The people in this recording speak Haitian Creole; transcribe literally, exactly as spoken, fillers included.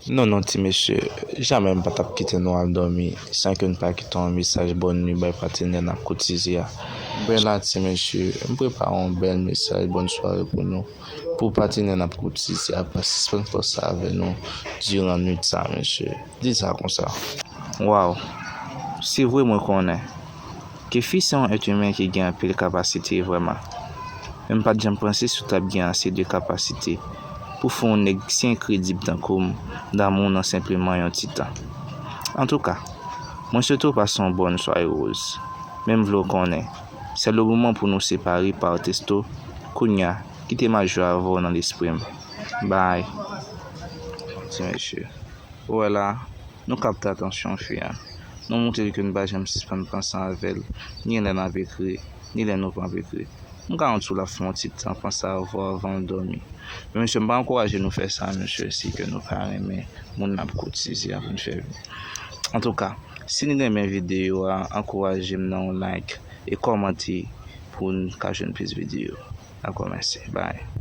Non, non, ti mesye, jamè m pa t ap kite nou al dòmi san ke n pa kite yon mesaj bòn nwi bay patinè n ap koutize a. Bèla, ti mesye, m prepare yon bèl mesaj bòn sware pou nou. Pou patinè n ap koutize a, pa sispann fè sa avè nou diran nwit sa, mesye. Di sa konsa. Waw, se vre mwen konnen. Kefi se yon èt imen ki gen anpil kapasite vrèman. Men m pa t janm panse si w t ap gen ase de kapasite pou fè yon nèg si enkredib tankou m damou nan senpleman yon ti tan. Antouka, mwen swete w pase yon bòn sware Rose. Men m vle w konnen, se le moman pou nou separe pa testo, kounye a, kite m al jwe avè w nan lespri m. Bye. Ti mesye. Ou wè la, nou kapte atansyon fi a. Nou montre l ke n pa janm sispann panse avè l, ni lè n ap ekri, ni lè nou p ap ekri. M garanti w l ap fè yon ti tan panse avè w avan l dòmi. Men mesye, m pa ankouraje nou fè sa, mesye, si ke nou pa renmen moun n ap koutize a pou n fè vi. Antouka, si n renmen videyo a, ankouraje m nan yon like e kòmante pou n ka jwenn plis videyo. Dakò, mèsi. Bye.